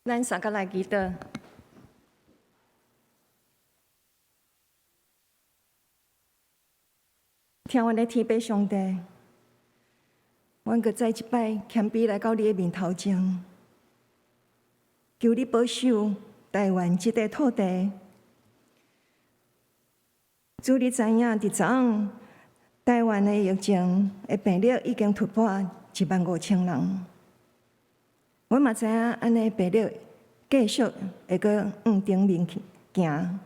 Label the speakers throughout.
Speaker 1: 咱三個來祈禱。聽阮的天父上帝，阮閣再一擺謙卑來到你的面頭前，求你保守台灣這塊土地。主，你知影佇昨昏台灣的疫情的病例已經突破1萬5千人。阮嘛知影按呢病例繼續會閣往頂面去行，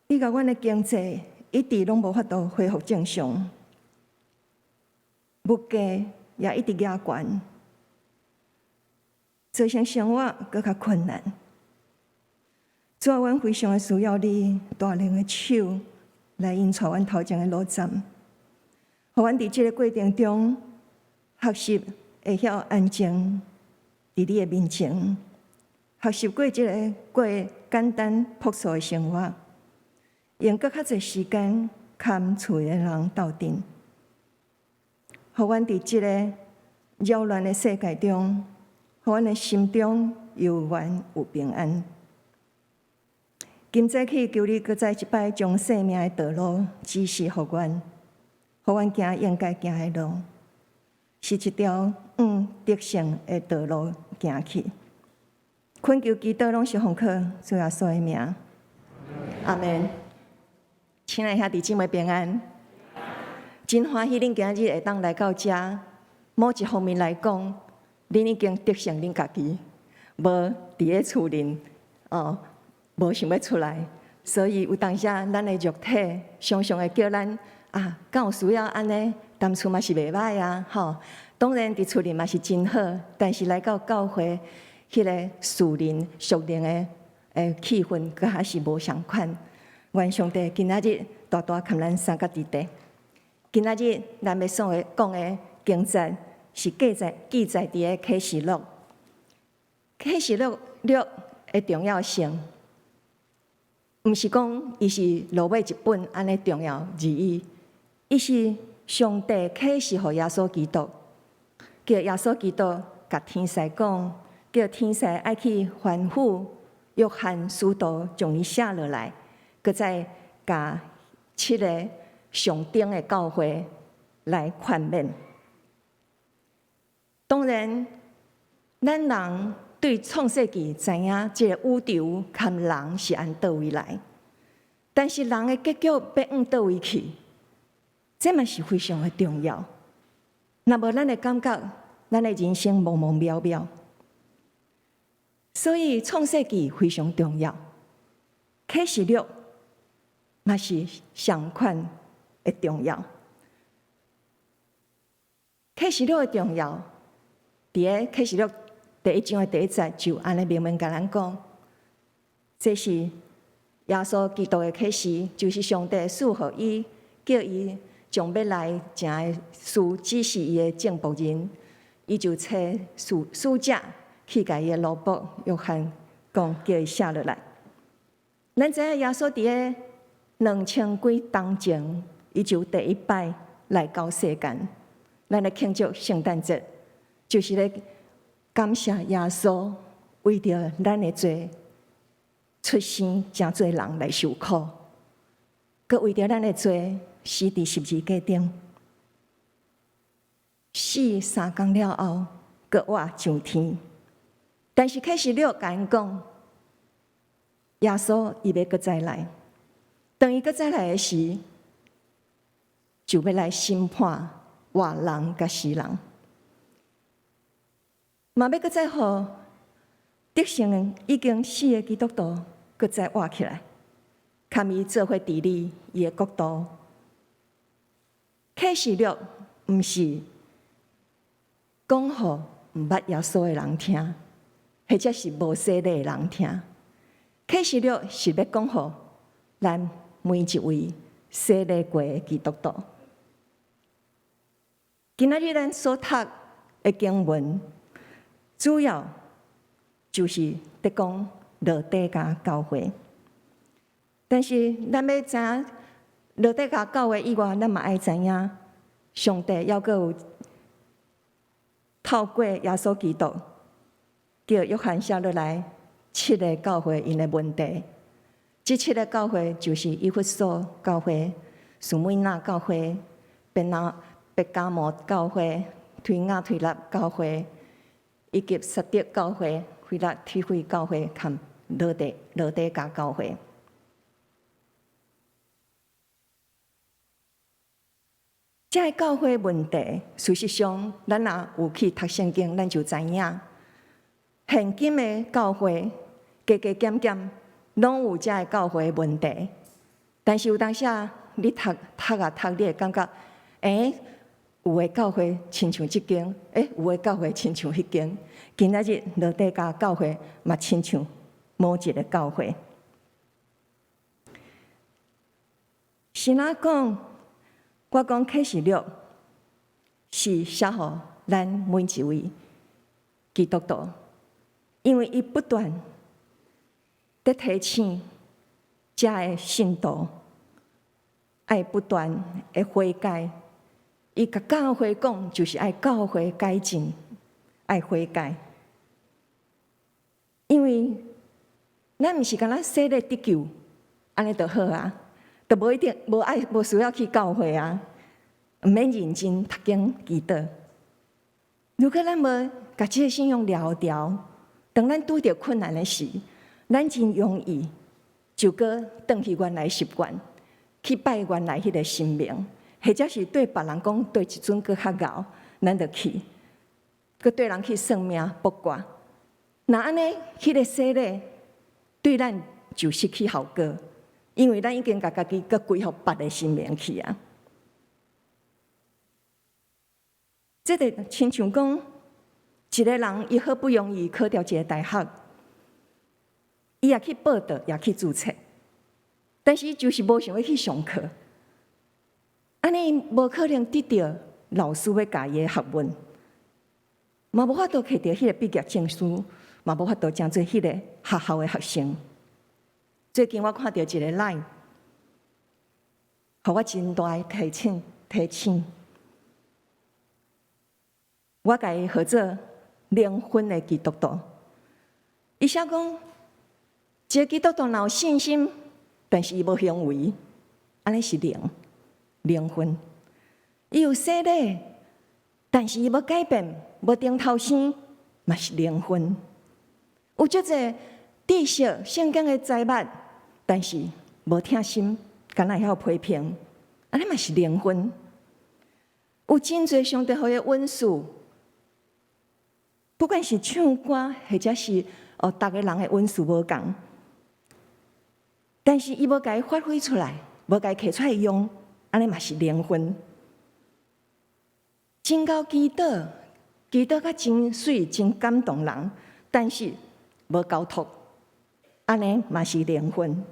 Speaker 1: 以及阮的經濟一直攏無法度恢復正常，物價也一直加懸，造成生活閣較困難。主啊，阮非常的需要你大能的手來引帶阮頭前的路站，予阮佇這個過程中學習會曉安靜佇你的面前，學習過這个過簡單樸素的生活，用閣較濟時間佮厝的人鬥陣，予阮佇這個擾亂的世界中，予阮的心中猶原有平安。今早起求你閣再一擺將生命的道路指示予阮，予阮行應該行的路，是一條往得勝的道路行去。懇求祈禱攏是奉靠主耶穌的名，阿們。親愛兄弟姊妹平安，真歡喜恁今日會當來到遮。某一方面來講，恁已經得勝恁家己，無佇咧厝裡哦，無想欲出來，所以有當時咱的肉體常常會叫咱啊，敢有需要按呢？踮厝嘛是袂䆀啊，吼。當然佇厝裡嘛是真好，但是來到教會，彼个屬靈、屬靈的氣氛，閣還是無仝款。願上帝今仔日大大共咱相佮佇佇。今仔日咱欲所講的經節是記載佇个啟示錄。啟示錄的重要性，毋是講伊是落尾一本按呢重要而已，伊是上帝啟示予耶穌基督，叫耶穌基督共天使講，叫天使愛去吩咐約翰使徒將伊寫落來，閣再共七个上頂的教會來勸勉。當然，咱人對創世記知影這个宇宙佮人是按佗位來，但是人的結局欲往佗位去，這嘛是非常的重要。若無咱會感覺，咱的人生茫茫渺渺。所以創世記非常重要，啟示錄嘛是相款的重要。啟示錄的重要，佇个啟示錄第一章的第一節就按呢明明共咱講，這是耶穌基督的啟示，就是上帝賜予伊，叫伊將欲來成的事指示伊的眾僕人，伊就差使者去共伊的奴僕約翰講，叫伊寫落來。咱知影耶穌佇个2000幾冬前，伊就第一擺來到世間。咱來慶祝聖誕節，就是咧感謝耶穌為著咱的罪出生，成做人來受苦，閣為著咱的罪死佇十字架頂，死3工了後，閣活上天。但是啟示錄共𪜶講，耶穌伊欲閣再來，當伊閣再來的時，就欲來審判活人佮死人，嘛欲閣再予得勝已經死的基督徒閣再活起來，共伊做伙治理伊的國度。啟示錄毋是講予毋捌耶穌的人聽，或者是無洗禮的人聽。啟示錄是欲講予咱每一位洗禮過的基督徒。今仔日咱所讀的經文，主要就是佇講老底嘉教會。但是咱欲知影老底嘉教會以外，咱嘛愛知影上帝猶閣有透過耶穌基督，叫約翰寫落來七个教會𪜶的問題。這七个教會就是以弗所教會、士每拿教會、別拿別迦摩教會、推雅推喇教會，以及撒狄教會、非拉鐵非教會佮羅底羅底迦教會。這个教會問題，事實上，咱若有去讀聖經，咱就知影，現今的教會加加減減，攏有這个教會問題。但是有當時啊，你讀讀啊讀，你會感覺，欸，有的教會親像這間，欸，有的教會親像彼間。今仔日羅底迦教會嘛親像某一个教會。是哪講？我講啟示錄是寫予咱每一位基督徒，因為伊不斷佇提醒遮个信徒愛不斷的悔改。伊共教會講，就是愛教會改進，愛悔改。因為咱毋是干焦洗禮得救，按呢就好啊。就無一定無愛無需要去教會啊，毋免認真讀經祈禱。如果咱無共這个信仰牢牢，當咱拄著困難的時，咱真容易就閣轉去原來習慣，去拜原來彼个神明，或者是對別人講佗一尊閣較𠢕，咱就去，閣對人去算命卜卦。若按呢，彼个洗禮對咱就失去效果。因為咱已經共家己閣歸予別个神明去啊！這個親像講，一个人伊好不容易考著一个大學，伊也去報到，也去註冊，但是伊就是無想欲去上課，按呢無可能得著老師欲教伊的學問，嘛無法度摕著彼个畢業證書，嘛無法度成做彼个學校的學生。最近我看著一个 LINE，予我真大的提醒提醒。我共伊號做靈魂的基督徒。伊寫講，一个基督徒若有信心，但是伊無行為，按呢是靈靈魂。伊有洗禮，但是伊無改變，無重頭生，嘛是靈魂。有足濟知識、聖經的知物，但是無疼心，干焦會曉批評，按呢嘛是靈魂。有真濟上帝予伊的恩賜，不管是唱歌，或者是哦，逐个人的恩賜無仝，但是伊無共伊發揮出來，無共伊提出來用，按呢嘛是靈魂。真𠢕祈禱，祈禱甲真媠，真感動人，但是無交託。按呢嘛是靈魂，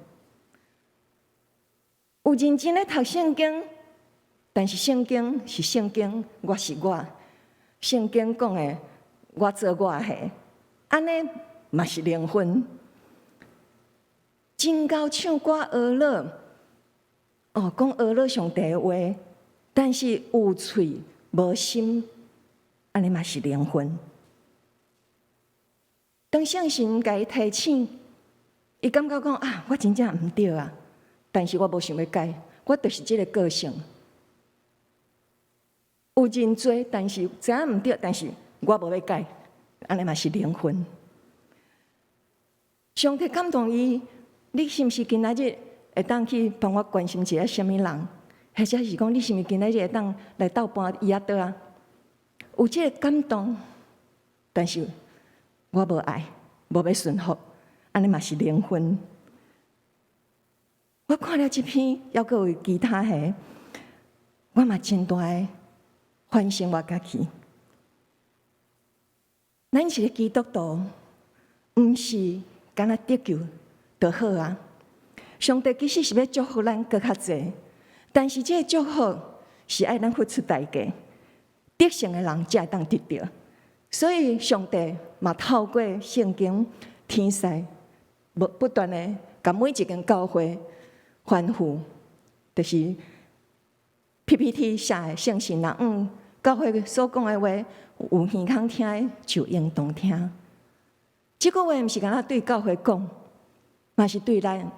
Speaker 1: 有認真咧讀聖經，但是聖經是聖經，我是我，聖經講的，我做我的，按呢嘛是靈魂。真𠢕唱歌學樂，哦，講學樂上帝的話，但是有喙無心，按呢嘛是靈魂。當聖神共伊提醒。伊感覺講啊，我真正毋對啊，但是我無想欲改，我就是這个個性。有認罪，但是知影毋對，但是我無欲改，按呢嘛是靈魂。上帝感動伊，你是毋是今仔日會當去幫我關心一下啥物人？或者是講你是毋是今仔日會當來鬥搬椅仔桌啊？有這个感動，但是我無愛，無欲順服。按呢嘛是靈魂。我看了這篇，猶閣有其他的，我嘛真大的反省我家己。咱一个基督徒，毋是干焦得救就好啊。上帝其實是欲祝福咱閣較濟，但是這个祝福是愛咱付出代價，得勝的人才會當得著。所以上帝嘛透過聖經天使。不不斷的共每一間教會吩咐，就是 PPT 寫的聖神啊，教會所講的話，有耳孔聽的就應當聽。這句話毋是干焦對教會講，嘛是對咱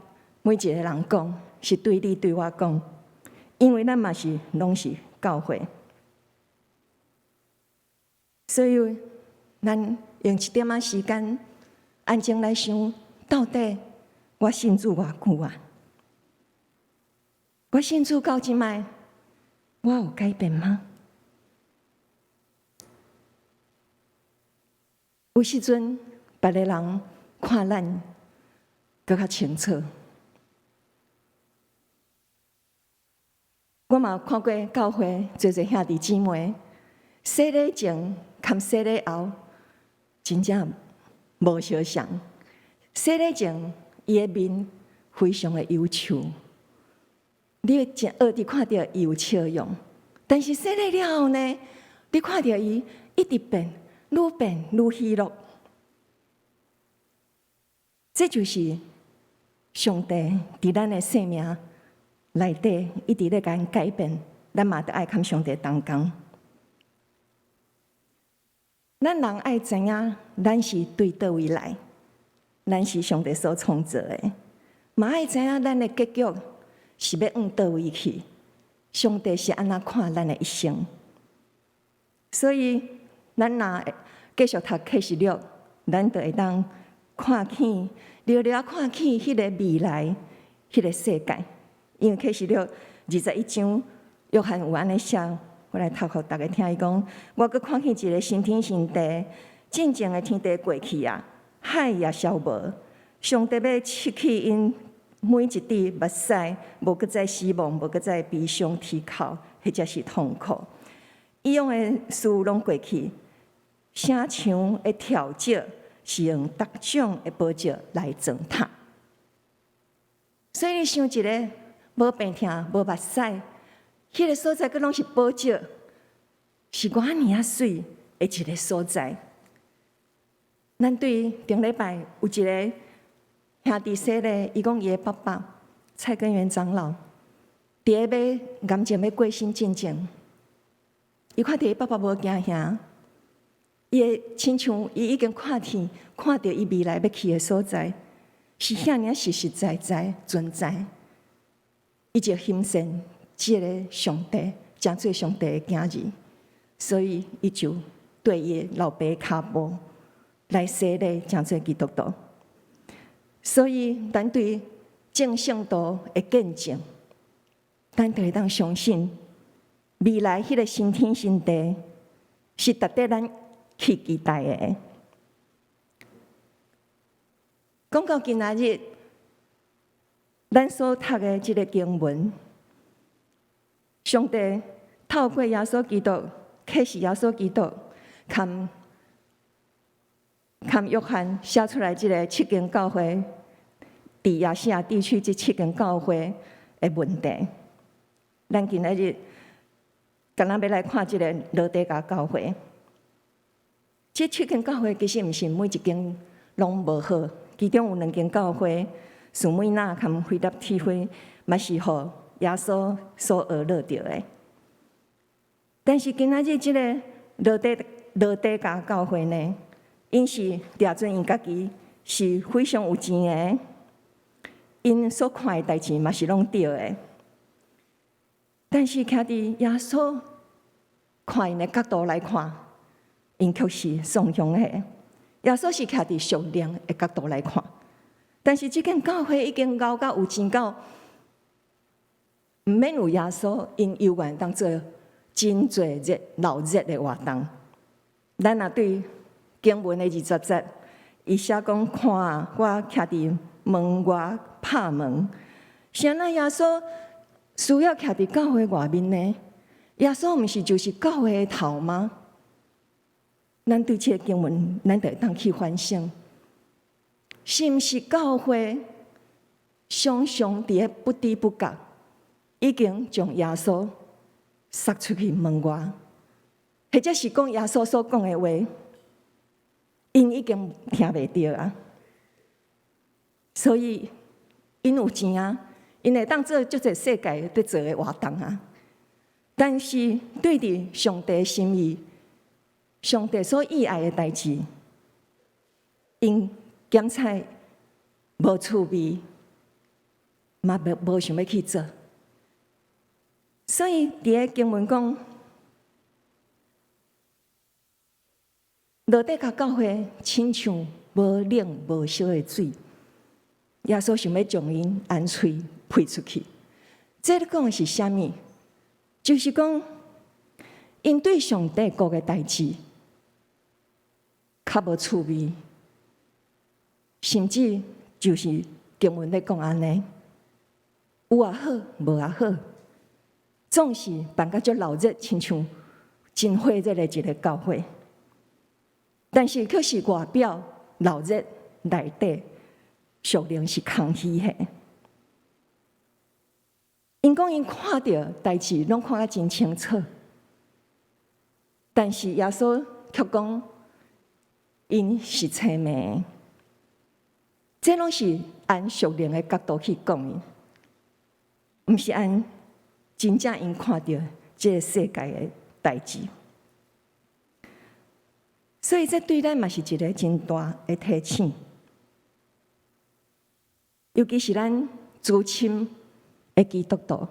Speaker 1: 每一個人講，是對你對我講，因為咱嘛是攏是教會。所以，咱用一點仔時間安靜來想，到底我信主偌久啊？我信主到這擺，我有改變嗎？有時陣，別个人看咱閣較清楚。我嘛看過教會濟濟兄弟姊妹，洗禮前含洗禮後，真正無相像。洗禮前，伊的面非常的憂愁，你會真學佇看著伊有笑容。但是洗禮了後呢，你看著伊一直變，愈變愈喜樂。這就是上帝佇咱的生命內底一直咧共咱改變，咱嘛著愛佮上帝同工。咱人愛知影，咱是對佗位來，咱是上帝所創造的，嘛愛知影咱的結局是欲往佗位去。上帝是按怎看咱的一生？所以，咱若繼續讀啟示錄，咱就會當看見，了了看見彼个未來，彼个世界。因為啟示錄21章，約翰有按呢寫，我來讀予逐家聽。伊講：我閣看見一个新天新地，進前的天地過去啊，海也消無。上帝欲拭去𪜶每一滴目屎，無閣再死亡，無閣再悲傷啼哭，或者是痛苦。以往的事攏過去，城牆的柱石是用逐種的寶石來裝塔。所以你想一个無病痛、無目屎，彼个所在，閣攏是寶石，是偌爾仔媠的一个所在。咱對頂禮拜有一个兄弟洗禮，伊講伊的爸爸蔡根元長老，佇咧欲癌症欲過身進前，伊看著伊爸爸無驚嚇，伊會親像伊已經看見、看著伊未來欲去的所在，是遐爾實實在在存在。伊就欣羨這个上帝，成做上帝的囝兒，所以伊就綴伊的老爸跤步來洗禮，成做基督徒。所以，咱對眾聖徒的見證，咱就會當相信未來彼个新天新地是值得咱去期待的。講到今仔日，咱所讀的這个經文，上帝透過耶穌基督啟示耶穌基督，含含約翰寫出來這个七間教會，佇亞細亞地區這七間教會的問題。咱今仔日敢若欲來看這个羅底甲教會。這七間教會其實毋是每一間攏無好，其中有兩間教會，士每拿佮非拉鐵非，嘛是予耶穌所訛落著的。但是今仔日這个羅底甲教會呢，𪜶是掠準𪜶家己是非常有錢的，𪜶所看的代誌嘛是攏對的。但是徛佇耶穌看𪜶的角度來看，𪜶卻是喪向的。耶穌是徛佇屬靈的角度來看，但是這間教會已經𠢕到有錢到，毋免有耶穌，𪜶猶原當做真濟熱鬧熱的活動。咱若對經文的20節，伊寫講看啊，我徛佇門外拍門。是按怎耶穌需要徛佇教會外面呢？耶穌毋是就是教會的頭嗎？咱對這个經文，咱就會當去反省，是毋是教會常常佇咧不知不覺已經將耶穌殺出去門外，或者是講耶穌所講的話，𪜶已經聽袂著啊。所以𪜶有錢啊，𪜶會當做足濟世界佇做的活動啊。但是對佇上帝心意、上帝所意愛的代誌， 𪜶檢菜無趣味，嘛無想欲去做。所以佇个經文講，老底嘉教會親像無冷無燒的水，耶穌想欲將𪜶按喙噴出去。這咧講的是啥物？就是講，𪜶對上帝國的代誌較無趣味，甚至就是經文咧講按呢，有也好，無也好，總是辦甲足鬧熱，親像真火熱的一个教會。但是卻是外表鬧熱，內底屬靈是空虛的。𪜶講𪜶看著代誌攏看甲真清楚，但是耶穌卻講𪜶是譏命。這攏是按屬靈的角度去講的，毋是按真正𪜶看著這个世界的代誌。所以這對咱嘛是一个真大的提醒，尤其是咱資深的基督徒，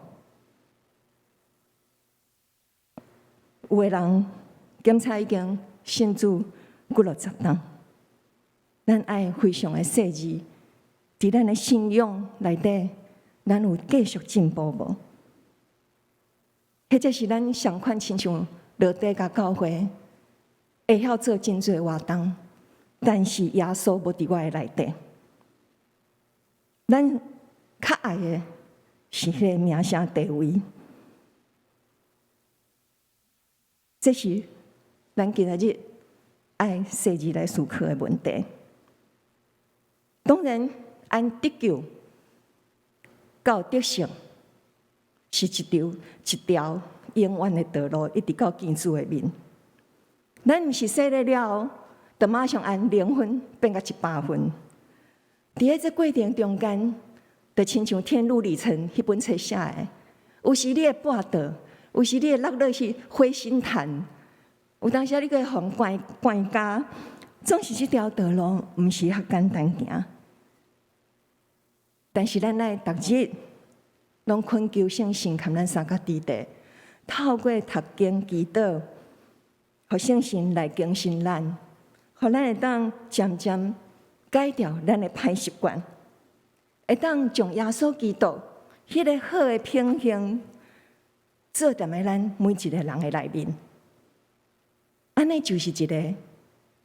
Speaker 1: 有的人檢查已經信主幾落十冬，咱愛非常的細膩，佇咱的信仰內底，咱有繼續進步無？或者是咱相款親像老底嘉教會，會曉做真濟活動，但是耶穌無佇我的內底。咱較愛的是彼個名聲地位，這是咱今仔日愛細膩來思考的問題。當然，按得救到得勝是一條永遠的道路，一直到見主的面。咱毋是洗禮了後，就馬上按靈魂變甲100分。佇咧這過程中間，就親像《天路歷程》彼本冊寫的，有時你會跌倒，有時你會落落去火星潭，有當時你閣會予人關關監，總是這條道路毋是遐簡單行。但是咱愛逐日攏懇求聖神共咱相佮佇咧，透過讀經祈禱，予聖神來更新咱，予咱會當漸漸改掉咱的歹習慣，會當將耶穌基督彼个好的品行做踮咧咱每一个人的內面。按呢就是一个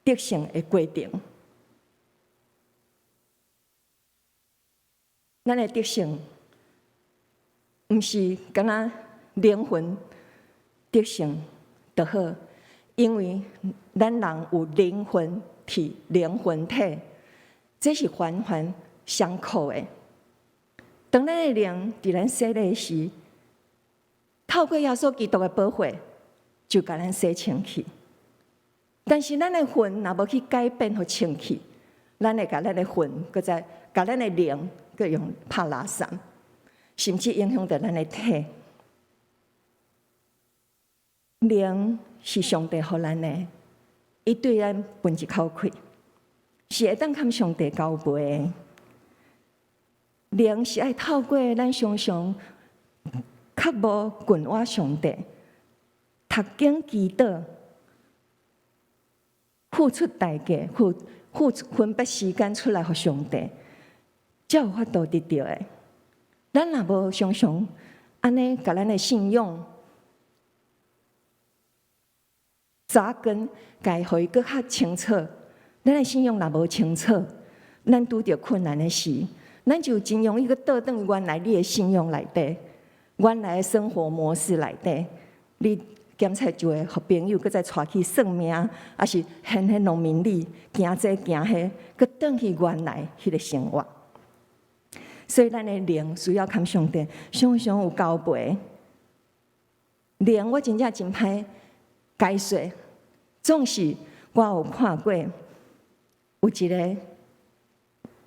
Speaker 1: 得勝的過程。咱的得勝，毋是干焦靈魂得勝就好，因為咱人有靈魂體、靈魂體，這是環環相扣的。當咱的靈佇咱洗禮時，透過耶穌基督的寶血，就共咱洗清氣。但是咱的魂若無去改變予清氣，咱會共咱的魂，閣再共咱的靈，閣用拍垃圾，甚至影響著咱的體。靈是上帝予咱的，伊對咱分一口氣，是會當佮上帝交陪的。靈是愛透過咱常常較無近倚上帝，讀經祈禱，付出代價，付出分別時間出來予上帝，才有法度得著的。咱若無常常按呢，共咱的信仰扎根，共予伊閣較清楚。咱的信仰若無清楚，咱拄著困難的時，咱就真容易閣倒轉去原來你的信仰內底，原來的生活模式內底，你檢查就會予朋友閣再帶去算命，抑是現彼農民曆，行這行彼，閣轉去原來彼个生活。所以咱的靈需要佮上帝常常有交陪。靈我真正真歹解說，總是我有看過有一个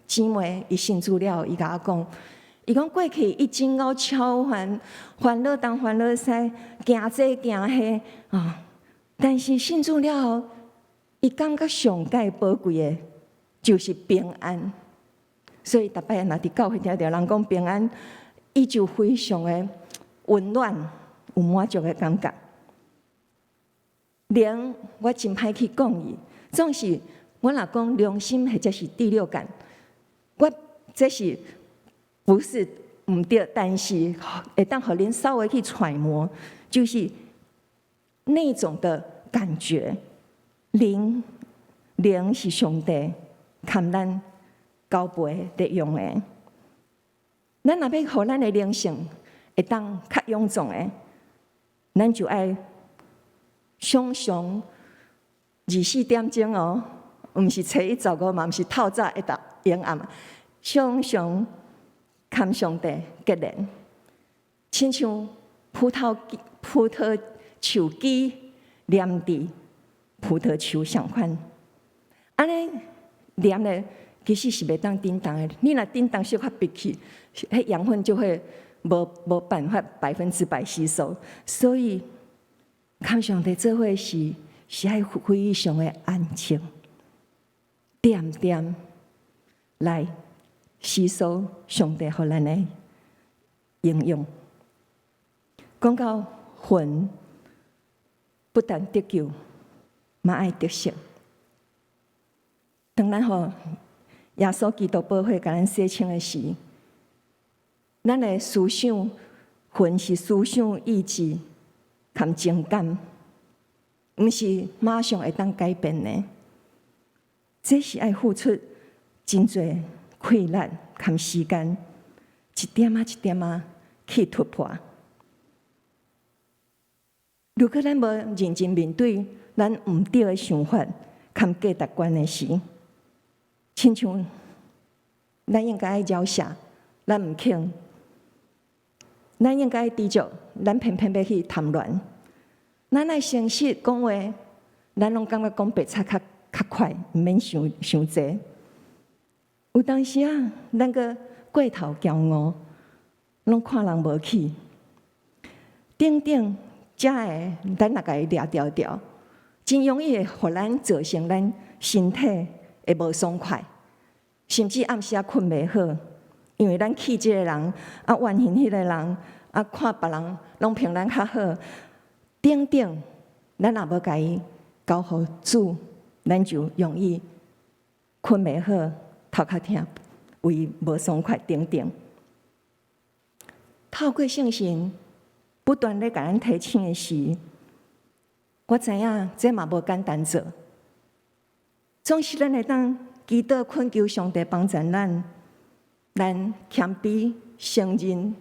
Speaker 1: 姊妹，伊信主了後，伊共我講，伊講過去伊真𠢕超煩，煩惱東煩惱西，行這行彼啊。但是信主了後，伊感覺上蓋寶貴的，就是平安。所以逐擺若佇教會聽著人講平安，伊就非常的溫暖，有滿足的感覺。靈我真歹去講伊，總是我若講良心或者是第六感，我這是不是毋對？但是會當予恁稍微去揣摩，就是那種的感覺。靈靈是上帝含咱交陪咧用的。咱若欲予咱的靈性會當較勇壯的，咱就愛常常24點鐘哦，毋是初一十五嘛，毋是透早一到永暗，常常含上帝結連，親像葡萄樹枝黏佇葡萄樹相款，按呢黏咧，其實是袂當振動的。你若振動小可逼去，彼養分就會無辦法100%吸收。所以，含上帝做伙是愛非常的安靜，恬恬來吸收上帝予咱的營養。講到魂，不但得救，嘛愛得勝。當咱予耶穌基督寶血共咱洗清的時，咱的思想魂是思想意志含情感，毋是馬上會當改變的。這是愛付出真濟氣力含時間，一點仔一點仔去突破。如果咱無認真面對咱毋對的想法含價值觀的時，親像咱應該愛饒赦，咱毋肯；咱應該愛知足，咱偏偏欲去貪戀。咱愛誠實講話，咱攏感覺講白賊較較快，毋免想傷濟。有當時啊，咱閣過頭驕傲，攏看人無起，等等，遮的咱若共伊掠牢牢，真容易會予咱造成咱身體會無爽快，甚至暗時仔睏袂好，因為咱氣這個人，啊怨恨彼個人，啊看別人攏評咱較好，等等，咱若無共伊交予主，咱就容易睏袂好，頭殼疼，胃無爽快等等。透過聖神不斷咧共咱提醒的時，我知影這嘛無簡單做。總是咱會當祈禱懇求上帝幫助咱，咱謙卑承認，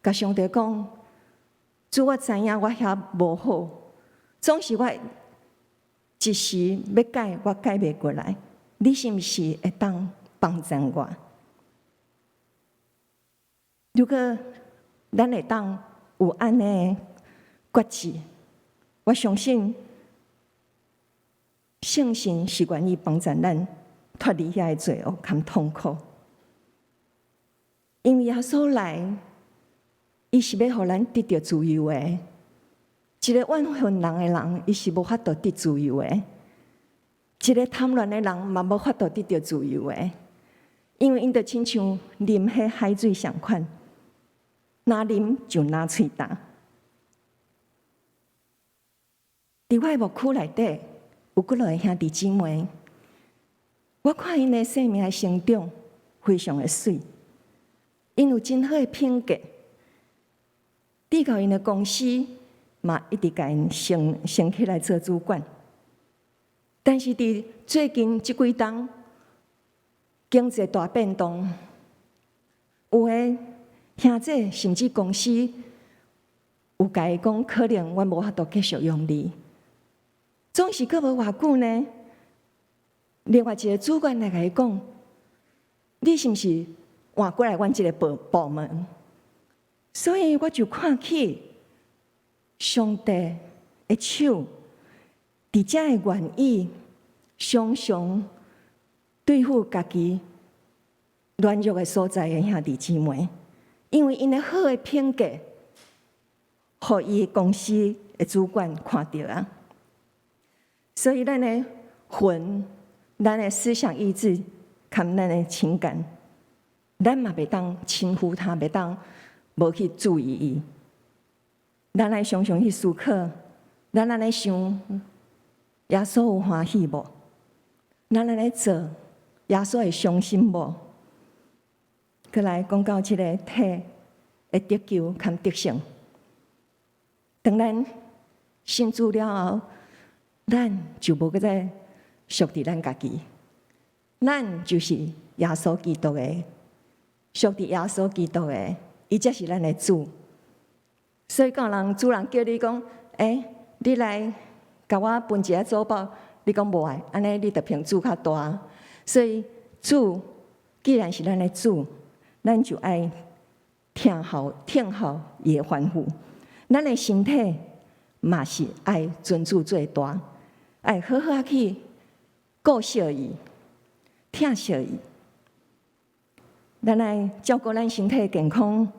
Speaker 1: 共上帝講：主，我知影我遐無好，總是我一時欲改，我改袂過來。你是毋是會當幫助我？如果咱會當有按呢決志，我相信聖神是願意幫助咱脫離遐个罪惡佮痛苦。因為耶穌來，伊是欲予咱得著自由的。一個怨恨人的人，伊是無法度得自由的；一個貪戀的人嘛無法度得著自由的。因為𪜶就親像啉彼海水相款，若啉就若喙焦。佇我的牧區內底，有幾落个兄弟姊妹，我看𪜶的生命的成長非常的媠，𪜶有真好的品格，直到𪜶的公司嘛一直共𪜶升升起來做主管。但是佇最近這幾冬，經濟大變動，有的兄弟甚至公司有共伊講，可能阮無法度繼續用你。總是閣無偌久呢，另外一個主管來共伊講：你是毋是換過來阮這個部門？所以我就看起上帝的手，佇遮會願意常常對付家己軟弱的所在的兄弟姊妹，因為𪜶的好的品格，予伊公司的主管看著啊。所以，咱的魂、咱的思想意志、含咱的情感，咱嘛袂當輕忽它，袂當無去注意伊。咱愛常常去思考，咱按呢想，耶穌有歡喜無？咱按呢做，耶穌會傷心無？閣來講到這个體的得救含得勝。當咱信主了後，咱就無閣再屬佇咱家己，咱就是耶穌基督的，屬佇耶穌基督的，伊才是咱的主。所以講人主人叫你講，欸，你來共我分一下珠寶，你講無愛，按呢你就憑主較大。所以主既然是咱的主，咱就愛聽候聽候伊的吩咐。咱的身體嘛是愛尊主做大，愛好好去顧惜伊、疼惜伊。咱愛照顧咱身體健康，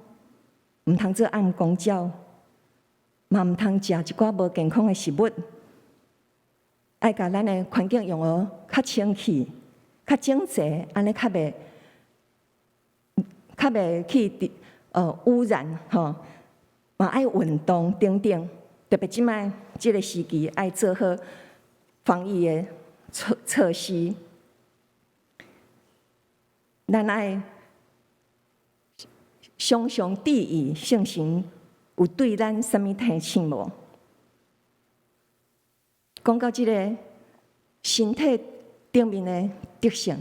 Speaker 1: 毋通做暗公鳥，嘛毋通食一寡無健康的食物。愛共咱的環境用予較清氣、較整齊，按呢較袂去污染吼。嘛愛運動等等，特別這擺這个時期愛做好防疫的措施。咱愛常常注意聖神有對咱啥物提醒無？講到這个身體頂面的得勝，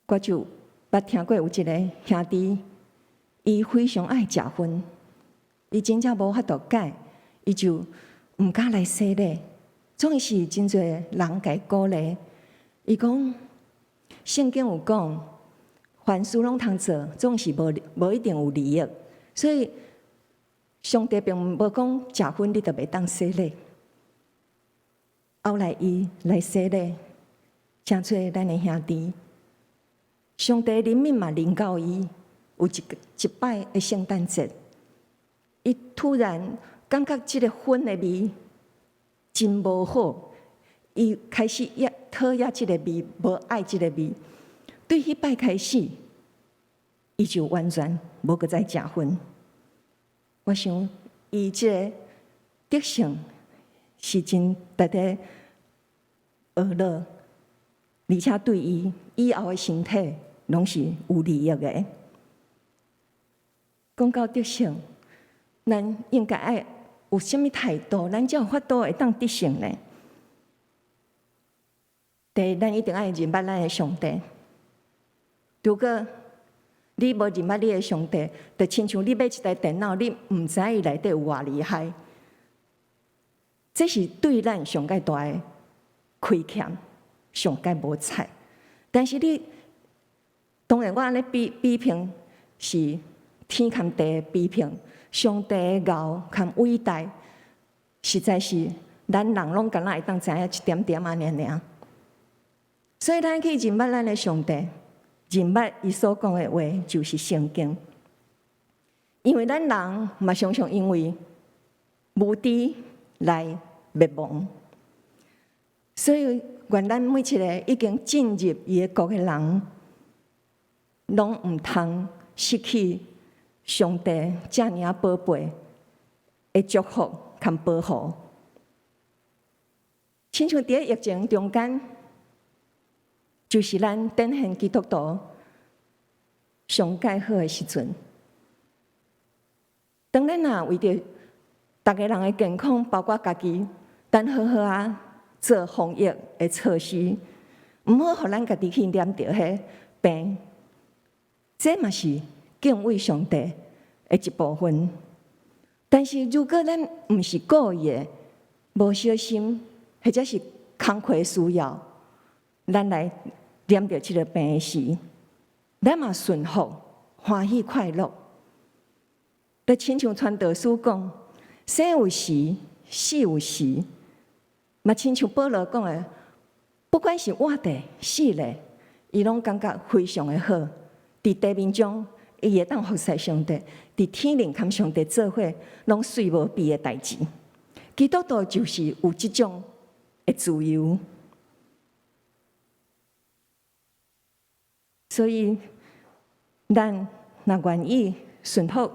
Speaker 1: 我就捌聽過有一个兄弟，伊非常愛食薰，伊真正無法度戒，伊就毋敢來洗禮。總是真濟人共伊鼓勵，伊講聖經有講，凡事攏通做，總是無一定有利益。所以上帝並無講食薰你就袂當洗禮。後來伊來洗禮，成做咱的兄弟。上帝憐憫嘛臨到伊，有一擺的聖誕節，伊突然感覺這个薰的味真無好，伊開始也討厭這个味，無愛這个味。對彼擺開始，伊就完全無閣再食薰。我想，伊這个得勝是真值得學樂，而且對伊以後的身體攏是有利益的。講到得勝，咱應該愛有啥物態度，咱才有法度會當得勝呢？第一，咱一定愛認捌咱的上帝。如果你無認捌你的上帝，就親像你買一台電腦，你毋知伊內底有偌厲害，這是對咱上蓋大的虧欠，上蓋無彩。但是你當然我按呢比評是天和地的比評，上帝的高和偉大，實在是咱人攏敢若會當知影一點點按呢爾。所以咱去認捌咱的上帝，認捌伊所講的話，就是聖經。因為咱人嘛常常因為無知來滅亡，所以願咱每一个已經進入伊的國的人，攏毋通失去上帝遮爾仔寶貝的祝福和保護。親像佇疫情中間，就是咱展現基督徒上蓋好的時陣。當咱若為著逐个人的健康，包括家己，咱好好仔做防疫的措施，毋好予咱家己去染著彼病。這嘛是敬畏上帝的一部分。但是如果咱毋是故意的，無小心，或者是工課需要，咱來染著這个病時，咱嘛順服、歡喜、快樂。就親像傳道書講，生有時，死有時。嘛親像保羅講的，不管是活著、死咧，伊攏感覺非常的好。佇地面上，伊會當服侍上帝；佇天靈佮上帝做伙，攏媠無比的代誌。基督徒就是有這種的自由。所以，咱若願意順服佇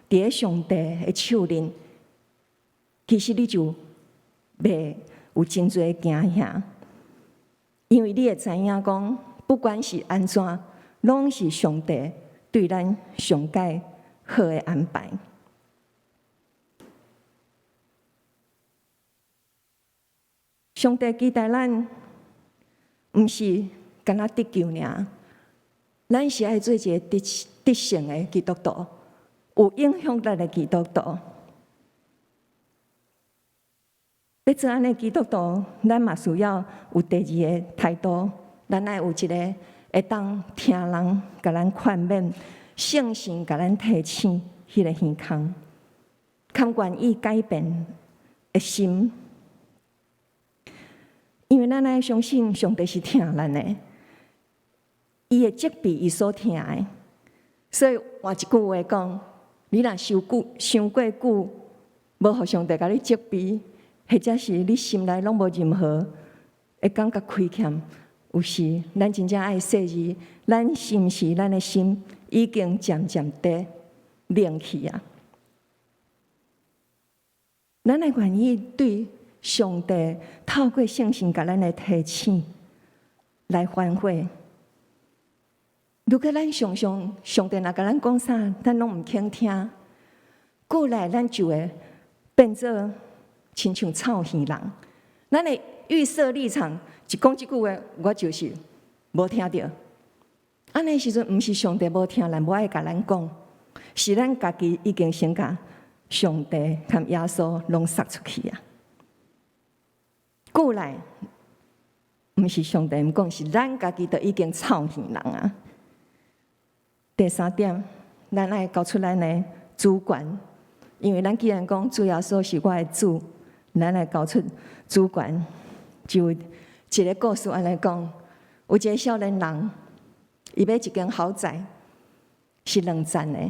Speaker 1: 咧上帝的手裡，其實你就袂有真濟驚嚇，因為你會知影講，不管是按怎，攏是上帝對咱上蓋好的安排。上帝期待咱，毋是干焦得救爾。咱是愛做一個得得勝的基督徒，有影響力的基督徒。欲做按呢基督徒，咱嘛需要有第二个態度，咱愛有一个會當聽人共咱勸勉、聖神共咱提醒彼个耳孔，較願意改變的心。因為咱愛相信上帝是疼咱的。伊會責備伊所疼的，所以換一句話講，你若傷久傷過久，無予上帝共你責備，或者是你心內攏無任何會感覺虧欠，有時咱真正愛細膩，咱是毋是咱的心已經漸漸地冷去啊？咱愛願意對上帝透過聖神共咱的提醒來反悔。如果咱常常上帝若共咱講啥，咱攏毋肯聽，過來咱就會變做親像臭耳人。咱的預設立場，一講這句話，我就是無聽著。按呢時陣，毋是上帝無聽，咱無愛共咱講，是咱家己已經先共上帝佮耶穌攏殺出去啊！過來，毋是上帝毋講，是咱家己都已經臭耳人啊！第三點，咱愛交出咱的主權，因為咱既然講主耶穌是我的主，咱愛交出主權。就一個故事按呢講，有一個少年人，伊買一間豪宅，是兩層的，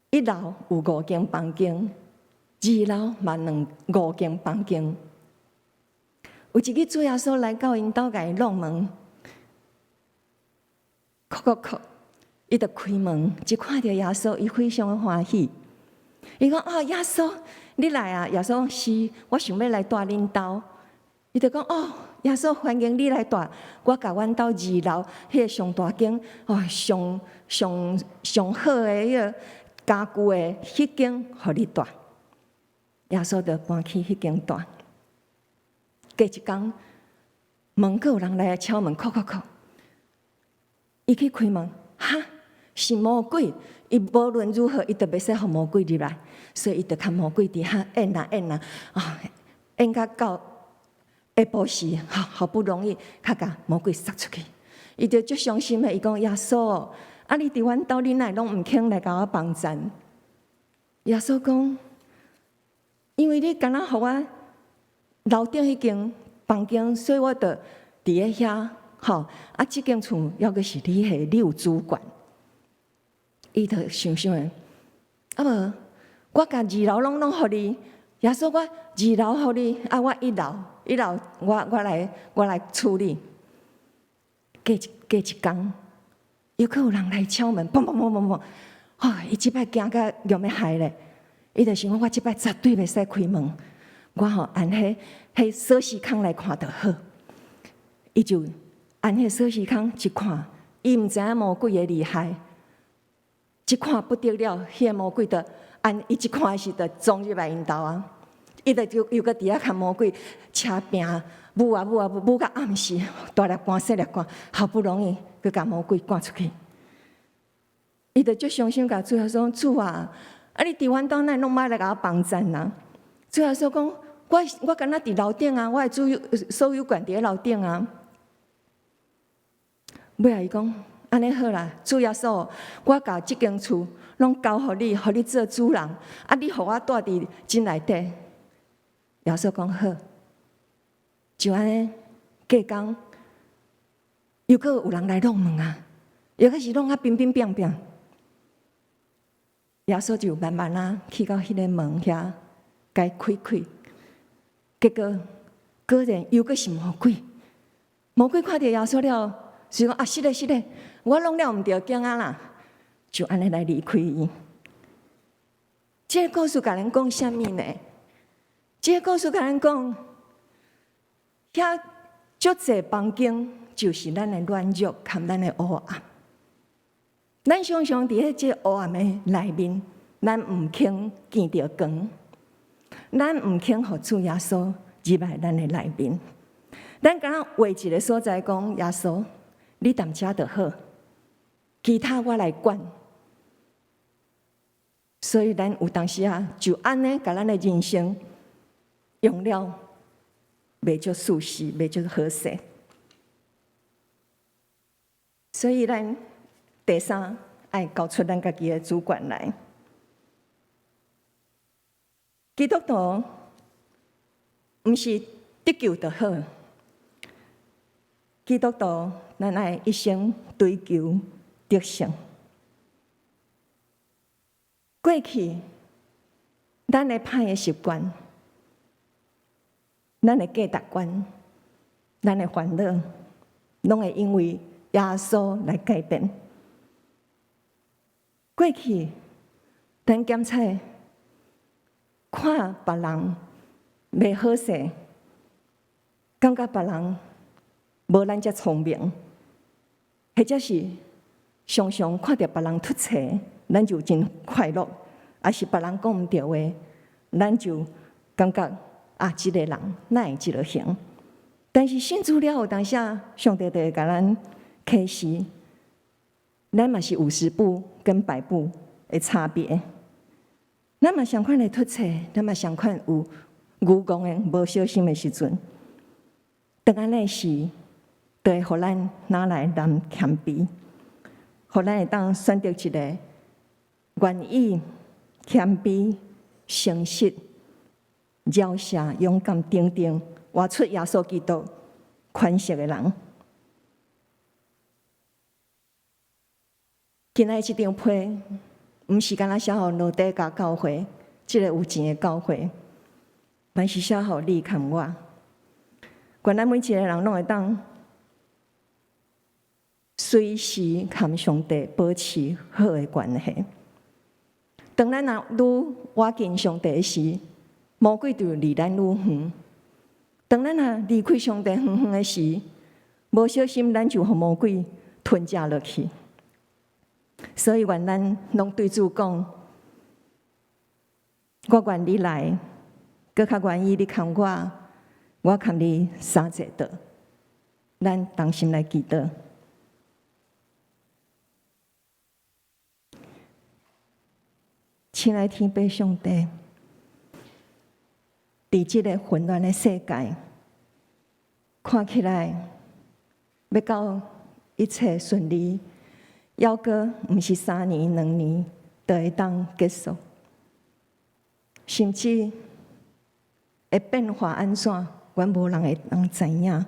Speaker 1: 一樓有五間房間，二樓嘛兩五間房間。有一日主耶穌來到𪜶兜，共伊敲門，叩叩叩，伊就開門，一看著耶穌，伊非常的歡喜。伊講：哦，耶穌，你來啊！耶穌講：是，我想欲來蹛恁兜。伊就講：哦，耶穌，歡迎你來蹛。我共阮兜二樓彼个上大間，哦，上上上好的彼个家具的彼間，予你蹛。耶穌就搬去彼間蹛。過一工，門閣有人來敲門，叩叩叩。伊去開門，哈，是魔鬼！伊無論如何，伊都袂使予魔鬼入來，所以伊就共魔鬼佇遐演啊演啊，啊，演甲到下晡時，好好不容易，才共魔鬼殺出去。伊就足傷心的，伊講：耶穌，啊，你佇阮兜，你哪會攏毋肯來共我幫贊？耶穌講：因為你敢若予我樓頂彼間房間，所以我就佇咧遐。吼，啊，這間厝猶閣是你的，你有主權。伊就想想的，啊無，我共二樓攏攏予你，耶穌我二樓予你，啊我一樓，一樓我我來我來處理。過一過一工，猶閣有人來敲門，砰砰砰砰砰，吼！伊這擺驚甲欲害咧，伊就想講我這擺絕對袂使開門，我吼按彼彼鎖匙孔來看就好。伊就按彼鎖匙孔一看，伊毋知影魔鬼的厲害，一看不得了，彼个魔鬼就按伊一看時就衝入來𪜶兜啊！伊就就猶閣佇遐共魔鬼車拚舞啊舞啊舞，舞到暗時，大粒汗細粒汗，好不容易閣共魔鬼趕出去。伊就足傷心，共主耶穌講：主啊，啊你佇阮兜哪會攏無愛來共我幫贊啊？主耶穌講：我我敢若佇樓頂啊，我的主有所有權佇咧樓頂啊。尾仔伊講：按呢好啦，主耶穌，我共這間厝攏交予你，予你做主人。啊，你予我蹛佇這內底。耶穌講好，就按呢，過工，猶閣有人來敲門啊，猶閣是敲甲乒乒乓乓。耶穌就慢慢仔去到彼个門遐，共伊開開。結果果然猶閣是魔鬼。魔鬼看著耶穌了，所以講啊，是咧是咧，我弄了毋著囝仔啦，就按呢來離開伊。這個故事共咱講啥物呢？這個故事共咱講，遐足濟房間就是咱的軟弱佮咱的黑暗。咱常常佇咧這黑暗的內面，咱毋肯見著光，咱毋肯予主耶穌入來咱的內面。咱敢若畫一個所在講耶穌，你踮遮就好，其他我來管。所以咱有當時啊，就按呢，共咱的人生用了袂足舒適，袂足好勢。所以咱第三愛交出咱家己的主權來。基督徒毋是得救就好，基督徒咱愛一生追求得勝。過去，咱的歹的習慣，咱的價值觀，咱的煩惱，攏會因為耶穌來改變。過去，咱檢查看別人袂好勢，感覺別人無咱遮聰明，或者是常常看著別人出錯，咱就真快樂；抑是別人講毋著話，咱就感覺啊，這個人哪會這個形？但是信主了後，當時上帝就會共咱啟示，咱嘛是50步跟100步的差別。咱嘛相款會出錯，咱嘛相款有愚戇的無小心的時陣。當按呢時，就會予咱拿來咱謙卑，予咱會當選擇一個願意謙卑、誠實、饒赦、勇敢、堅定，活出耶穌基督款式的人。今仔這張批，毋是干焦寫予老底嘉教會，這个有錢的教會，嘛是寫予你和我。願咱每一個人攏會當隨時和上帝保持好的關係。當咱若愈倚近上帝時，魔鬼就離咱愈遠。當咱若離開上帝遠遠的時，無小心咱就予魔鬼吞食落去。所以願咱攏對主講：我願你來，閣較願意你牽我，我牽你相濟倒。咱同心來祈禱。親愛天父上帝，佇這个混亂的世界，看起來欲到一切順利，猶閣毋是3年2年就會當結束，甚至會變化按怎，阮無人會當知影。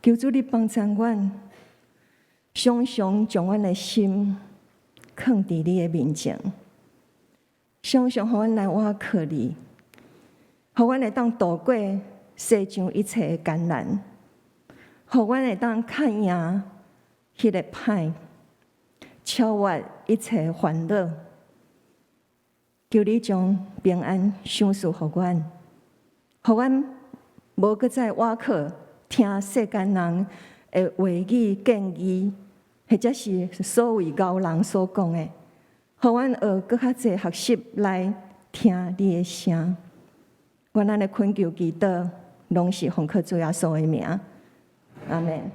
Speaker 1: 求主你幫助阮，常常將阮的心囥佇你的面前，常常予阮來倚靠你，予阮會當渡過世上一切的艱難，予阮會當較贏彼个歹，超越一切煩惱。求你將平安賞賜予阮，予阮無閣再倚靠聽世間人的話語建議，或者是所謂高人所講的，予阮學閣較濟學習來聽你的聲。阮按呢懇求祈禱，攏是奉靠主耶穌的名，阿們。